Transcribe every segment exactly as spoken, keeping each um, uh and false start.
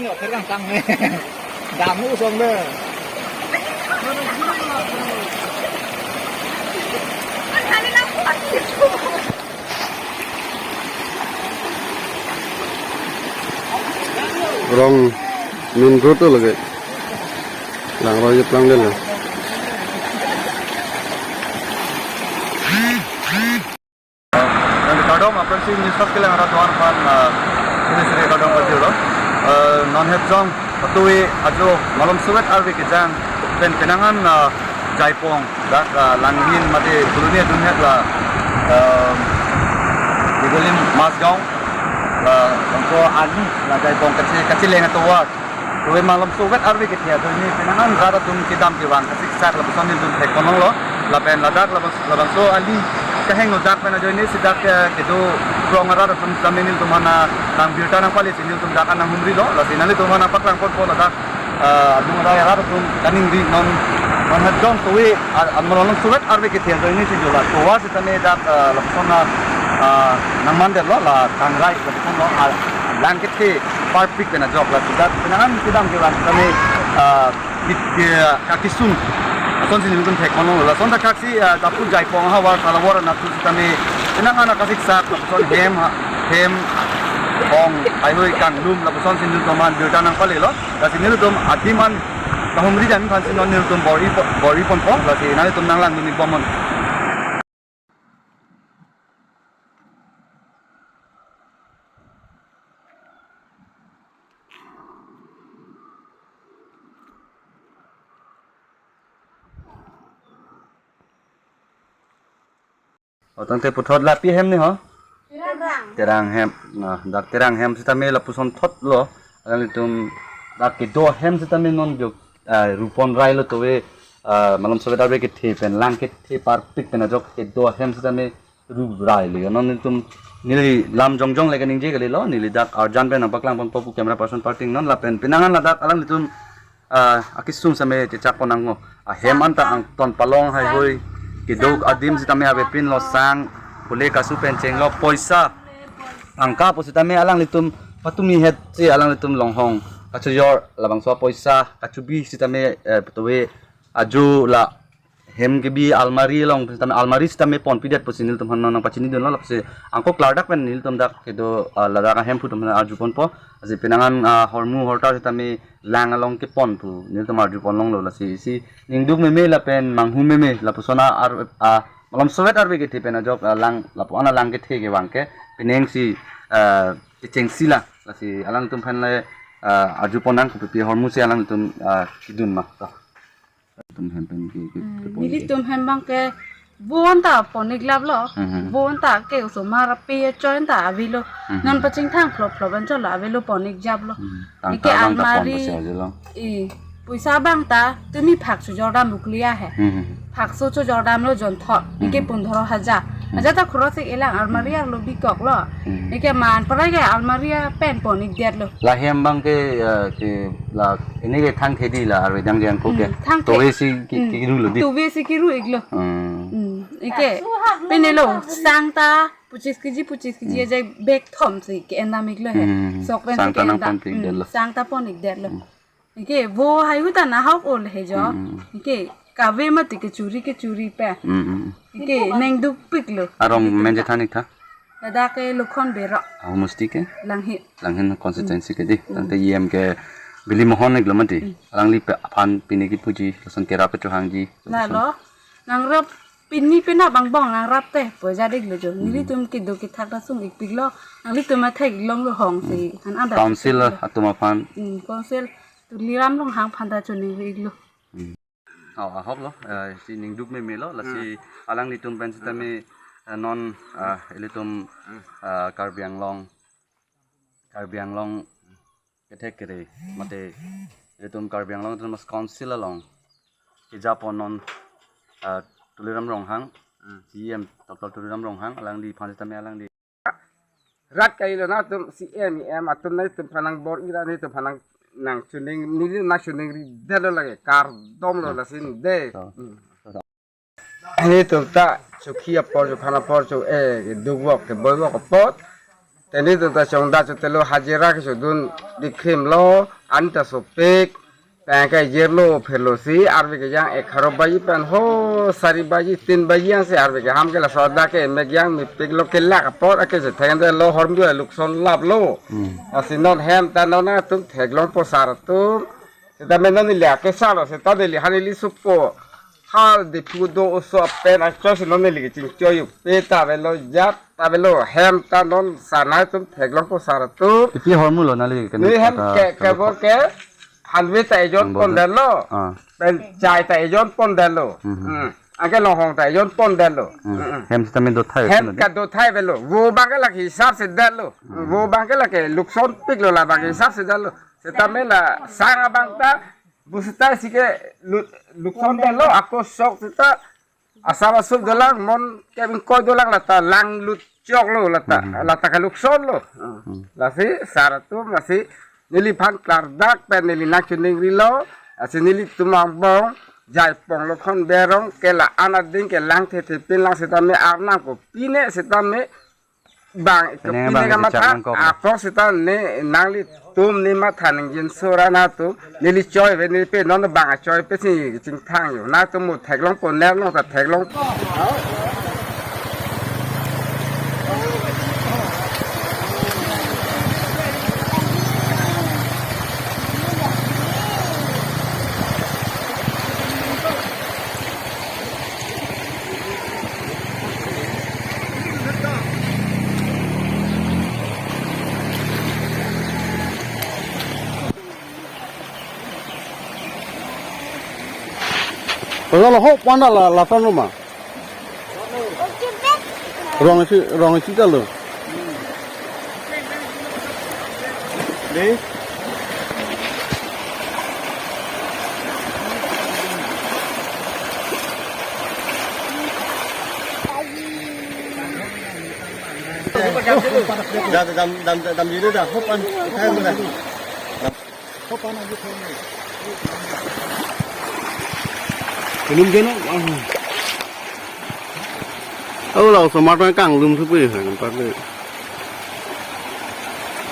Nyo, terang tang ne. Damu song de. Rong main road lo lake. Langroi je plang den lo. Nang kardom, aphrangsi news fast kelang arat doan aphan, ah, ini seri kardom kajir lo. Eh, non het jong, patui ajo malom suvet arve kejang, pen kenangan, ah, Jaipong, dak, ah, Langhin mate Colony adun het la, eh, Digolim Masgaon, la, bangso ali, la Jaipong kachi, kachileng atovar. Kove malom suvet arve kethe ajoine, penang an rat atum kedam kevang kasiksak lapuson nelitum thekponlonglo. Lapen ladak labang, labangso ali kaheng lo dak pen ajoine si dak, eh, kedo krong arat atum sitame nelitum aphan nang birta nangpale si nelitum dak an nanghumrilo. Lasi nanglitum aphan nangpaklangponpo ladak, eh, adung adai arat atum kaningri non, non het jong kove, ah, ah, malom suvet arve kethe ajoine si jo la. Tovar sitame dak, eh, lapuson na, ah, nangmandetlo la Kangrai lapuson lo, ah, lang kethe parpik pen ajok la sudat penang an kedam kevang sitame, ah, bit, eh, kakisung asonsi nelitum thekponlonglo. Lason ta kaksi, ah, dapu Jaipong ahavar kalawar anat sitame penang an kasiksak lapuson hem ha, hem ong haihui kanglum lapuson si nelitum aphan birta nangpalelo. Lasi nelitum adim an kahumri dam aphansi non nelitum bor-i po, bor-iponpo. Lasi nanglitum nanglangdun-ik bomnon. O tangte puthot lapi hem ni ho? Terang. Terang hem. Nah, dak Terang hem sitame lapuson thotlo. Alanglitum dak kedo hem sitame non jok, ah, rupon railo tove, ah, malom suvet arve kethe pen lang kethe parpik pen ajok kedo hem sitame ru railo. Non nelitum neli lam jongjong le kaningje kalilo, neli dak arjan pen nangpaklangponpo pu camera person parting non lapen penang an ladak alanglitum, ah, akisung sitame chechakpon nanglo. Ahem anta angton palong haihui, keduk adim sitame avepinlo, sang, pule kasu pen chenglo, poisa, angka pu sitame alanglitum patumi het si alanglitum longhong kachojor labangso poisa kachubi sitame, eh, tove ajo la hem kebi almari along sitame, almari sitame ponpidet pusi nelitum aphan nangpachinidunlo. Lasi angko klardak pen nelitum dak kedo, ah, ladak ahemphu atum aphan arjuponpo. Lasi penang an, ah, hormu hortar sitame lang along kepon pu nelitum arjuponlonglo. Lasi isi ningduk meme lapen manghu meme lapuson ar, ah, malom suvet arve kethe pen ajok, ah, lang lapu-an alang kethe kevang ke penang si, ah, kechengsi la. Lasi alangtum aphan le, ah, arjupon nang kopipi ahormu si alangtum, ah, kedun ma. To. Tum hem pen ke, ke, Hmm, ke pon ke. Nelitum hem abang ke vo anta pon-ik laplo. Hmm, hmm. Vo anta ke osomar ape achoi anta avelo. Hmm, hmm. Non pachingthang phlop phlop anchot lo avelo pon-ik japlo. Hmm. Tang Ike ta abang ta pon almari, pasi aja lo. I, poisa abang ta tumi phak chojordam bukli ahe. Hmm, hmm. Phak so chojordamlo jonthot. Hmm. Ike pundhoro hajar. Hmm. Hajar ta khorosik elang almari arlo bikoklo. Hmm. Ike man parai ke almari pen pon-ik detlo. Lahem abang ke, eh, ke la ini ke thang thedi la arve dang jang ko ke. Hmm, thang the-, Tove si ki, Hmm. kiru lo di. Tove si kiru-iklo. Hmm. Hmm. Ike pine lo sang ta pachis kg, pachis kg Hmm. ajai bag thom si ke-endam-iklo he. Hmm. Sok pen Sang si ta nang ke-endam. pon-ik Hmm. detlo. Sang ta pon-ik detlo. Hmm. Ike vo haihui ta nahok ol he jo. Hmm. Ike kave mati kechuri kechuri pe. Hmm, hmm. Ike nengdukpiklo. Arong Ike men ta. Jethan-ik tha? Ladak ke Lokhon Bero. Ahum musti ke? Langhin. Langhin constituency ke di. Hmm. Tangte E M ke Billy Mohan-iklo mati. Hmm. Alangli pe aphan pini kipuji, lason kerap kechohangji. Lalo, nangrap pini penap angbong nangrap te, pu jadik lo jo. Hmm. Nelitum kedo kethak ta sung-ikpiklo. Nanglitum athek longlo hong si. Hmm. Han ada Council atum aphan. Hmm, Council Tuliram Ronghang aphan ta choningri-iklo. Hmm. Oh, ahoklo, eh, si ningduk meme lo, lasi Hmm. alanglitum pen sitame, eh, non, ah, ilitum, Hmm. ah, Karbi Anglong, Karbi Anglong kethek kere, mate ilitum Karbi Anglong Autonomous Council along kejapon non, ah, Tuliram Ronghang, Hmm. C E M Doctor Tuliram Ronghang, alangli aphan sitame alangli rat kailo na atum C M, E M atum na itum aphan nang bor-i ra nelitum aphan nang, nang chuning, neli nang chuningri detlo lake, kardom lo Hmm. lason de. Oh. Hmm. Nelitum ta chokhi apor, chokhan apor, cho, eh, dukvok keboivok apot. Teni tu ta chongda chotelo hajira ke chodun dikrim lo, an ta sopik, pen ke jirlo phelo si, arve kejang egharo baji pen ho, sari baji, tin baji yang si arve ke ham ke laso adak ke mek yang mepik lo kelak apot ake si thengde lo hormu lukson lap lo. Hmm. Lasi non hem ta non atum theklongpo sar atum. Seta me non neli akesar lo, seta neli han neli supo. Hal de phu do oso pen acho si non neli kechingchoi yu. Pe ta avelo jat ta avelo hem ta non sana atum theklongpo sar atum. Ipi hormu lo neli kene Neli hem kata ke kata kebor ke hanve ta ejon Bor. pondetlo. Ah. Pen chai ta ejon pondetlo. Mhm. Hmm. Anke longhong ta ejon pondetlo. Hmm. Hmm. Hem sitame dothai Hem avelo. ka dothai avelo. Vo abang ke lake hisap si detlo. Hmm. Vo abang ke lake lukson piklo labang ke hisap si detlo. Sitame la sang abang ta bu seta si ke lu-, lukson detlo ako sok seta asap asap dolang mon ke bingkoi dolang lata lang lut choklo lata Hmm. lata ke luksonlo. Hmm. Lasi sar atum lasi neliphan klardak pen neli nangchiningrilo, lasi nelitum angbong Jaipong Lokhon Bey arong ke la-an ading ke lang thethe pin lang sitame arnam kopine sitame bang Pine kopine bang kamatha kechak nangkok. apok seta ne nanglitum ne matha nangjinsora na atum neli choi ave neli pe non bang achoi pe si chingthang yo na atum mo theklongpo ner long ta theklong. Laso lo ho panda la lason lo ma. Rong isi rong isi ta lo. Dei. Da da dam dam dam dulu da. Hopan. Kayak mana? Belum kena. Oh, laso matai kanglum thu pui han pa le.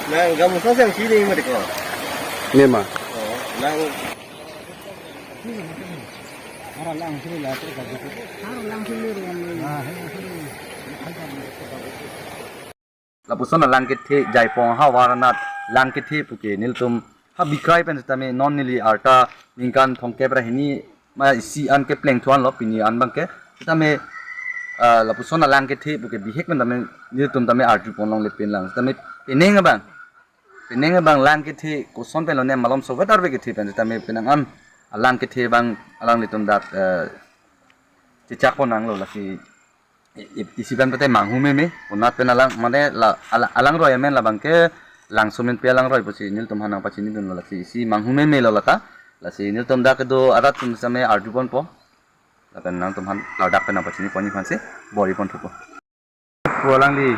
Nang kamu sasang sini mati ko. Nema. Oh, nang. Lapuson alang kethe Jaipong ahavar anat lang kethe puke nelitum ha bikrai pen sitame non neli arta ningkan thomkep ra hini ma isi an kepleng thuan lo pini an abangke sitame, ah, lapuson alang kethe puke bihek pen tame nelitum tame arjupon longle pin lang sitame penang abang penang abang lang kethe koson pen lone malom sovet arve kethe pen sitame penang an alang kethe abang alanglitum dak, eh, chechakpon nanglo lasi i-, i-, isi pen pete manghu meme, unat pen alang, mane la, ala-, alangroi amen labangke, Langso Menpi alangroi pusi nelitum han nangpachinidunlo lasi, isi manghu meme lo lata, lasi nelitum dak kedo arat atum sitame arjuponpo, lapen nangtum han ladak pen nangpachinipon aphansi, bor-iponthupo. Pu alangli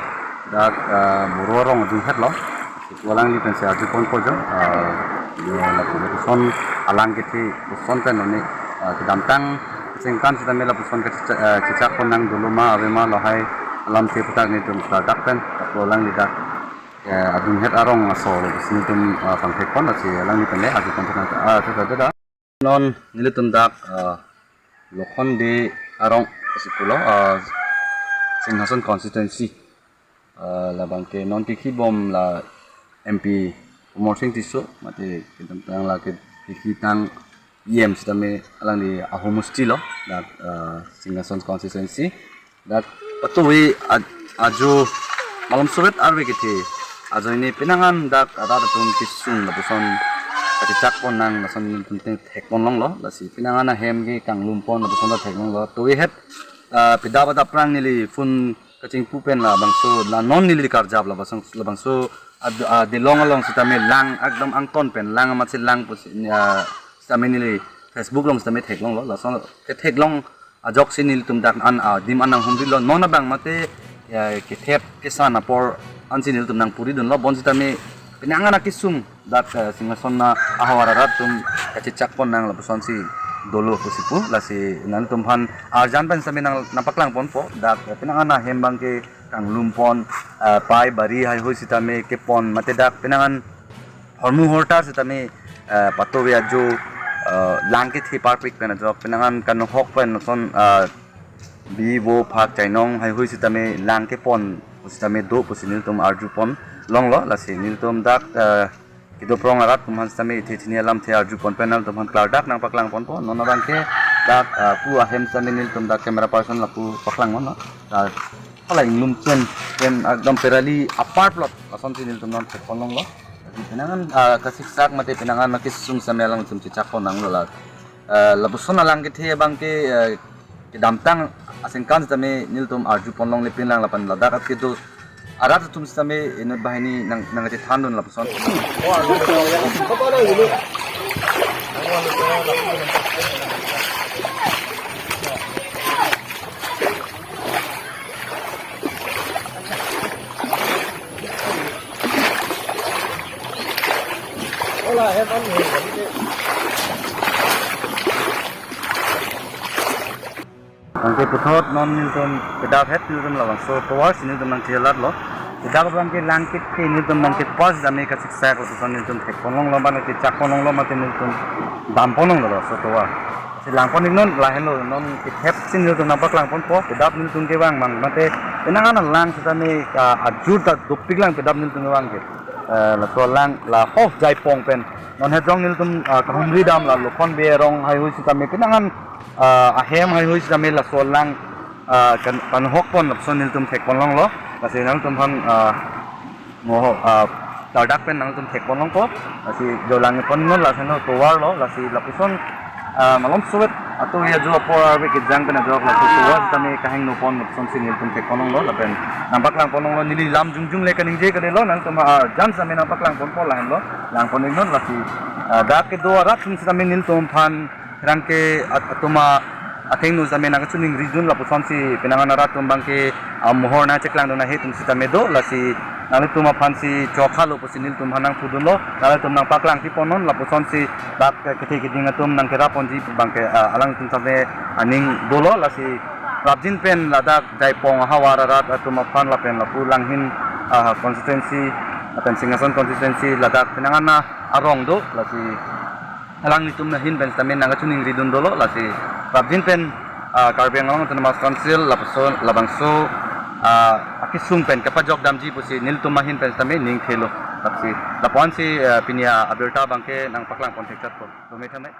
dak, ah, Boro arong adunghet lo. Pu alangli pensi arjuponpo jo, ah, yo lapu lapuson alang kethe koson pen lone, ah, kedamtang sengkan sitame lapuson ke checha-, eh, chechakpon nang dolo ma ave ma lahai alamthe aputhak nelitum ladak pen pu alangli dak, eh, adunghet arong aso lo pusi nelitum, ah, pangthekpon lasi alangli pen le arjuponthek nang, ah, tha tha tha tha. Non nelitum dak, ah, Lokhon Bey arong pusi pulo, ah, Singhason constituency. Ah, labangke non kekhibom la M P Amarsing Tisso, mate kedamtang la ke kekhitang E M sitame alangli ahumusti lo, dak, ah, Singhason constituency. Dak patuwi aj-, ajo malom sovet arve kethe. Ajoine penang an dak arat atum kesung lapuson kachechakpon nang lason nelitum thekpon longlo. Lasi penang an ahem ke kanglumpon lapuson ta theklonglo. Tuwi het, ah, pida pada prang neli phone kachingpu pen labangso la non neli karjap labangso labangso ad-, ah, Dilong along sitame lang ekdom angton pen lang amatsi lang pusi, ah, sitame neli Facebook along sitame theklonglo. Lason ketheklong ajoksi nelitum dak an adim an nanghumrilo non abang mate, ya, kethep kesan apor ansi nelitum nangpuridunlo bonsitame penang an akesung dak, eh, Singhason ahavar arat atum kachechakpon nang lapusonsi dolo pusi pu, lasi nangtumphan arjan pen sitame nang, nangpaklang ponpo, dak penang an ahem abangke kanglum pon, ah, pai bari haihui sitame kepon mate dak penang an hormu hortar sitame, ah, patovi ajo, ah, lang kethe parpik pen ajok penang an kanhok pen lason, ah, bi vo phak chainong haihui sitame lang kepon sitame do pusi nelitum arju pon longlo, lasi nelitum dak, ah, kedo prong arat atum aphan sitame ithe chini alamthe arju pon pen nangtumphan klardak nangpaklang ponpo. Non abangke dak, ah, pu ahem sitame nelitum dak camera person lapu paklang non. Ah, hala inglum chen chen ekdom perali apart lot asonsi nelitum non thek pon longlo. Penang an, ah, kasiksak mate penang an kesung sitame alangtum chechak pon nanglo la. Ah, lapuson alang kethe abangke, ah, kedamtang asengkan sitame nelitum arju pon longle pinlang lapen ladak at kedo arat atum sitame inut banghini nang nangchethan dun lapuson. Anke puthot non nelitum kedap het nelitum labangso tovar si nelitum nangchelat lo. Kedap abangke lang kethe nelitum nangkepas dame kasiksak lapuson nelitum thek pon longlo, bang kechak pon longlo mate nelitum dam pon longlo laso tovar. Si lang pon iknon lahenlo non kethep si nelitum nangpaklang ponpo, kedap nelitum kevang mang mate penang an lang sitame, ah, ajur ta dopik lang kedap nelitum kevang ke. Eh, laso lang la hof Jaipong pen. Non hejong nelitum, ah, kahumri dam la Lokhon Bey arong haihui sitame penang an, ah, ahem haihui sitame laso lang, ah, kan, kanhok pon lapuson nelitum thek pon longlo. Lasi nangtumphan, ah, mo, ah, klardak pen nangtum thek pon longpo. Lasi jo lang pon non lason tovar lo, lasi lapuson, ah, malom sowet ato ya jo apor arve kejang pen ajok laso tovar sitame kahingno pon lapuson si nelitum thek pon longlo lapen nangpaklang pon longlo, neli lam jongjong le kaningje kalilo, nangtum, ah, arjan sitame nangpaklang ponpo lahenlo, lang pon iknon lasi, ah, dak kedo arat atum sitame nelitum aphan pherangke at-, atum a-, athengno sitame nangkachiningri dun lapuson si penang an arat atum abangke, ah, mohor nangcheklang dun ahe atum sitame do, lasi nanglitum aphan si chokha lo pusi nelitum aphan nangpudunlo, nanglitum nangpaklang pi pon non lapuson si dak kethe keding atum nangkerap ponji abangke, ah, alangtum sitame aning dolo, lasi prapjin pen ladak Jaipong ahavar arat atum aphan lapen lapu Langhin, ah, constituency lapen Singhason constituency ladak penang an arong do, lasi alanglitum ahin pen sitame nangkachiningri dun dolo, lasi prapjin pen, ah, Karbi Anglong Autonomous Council lapuson labangso, ah, akesung pen kapajok damji pusi nelitum ahin pen sitame ning thelo. Lasi lapu-an si, ah, pini abirta abangke nangpaklang pon thekchat po. Dome tame.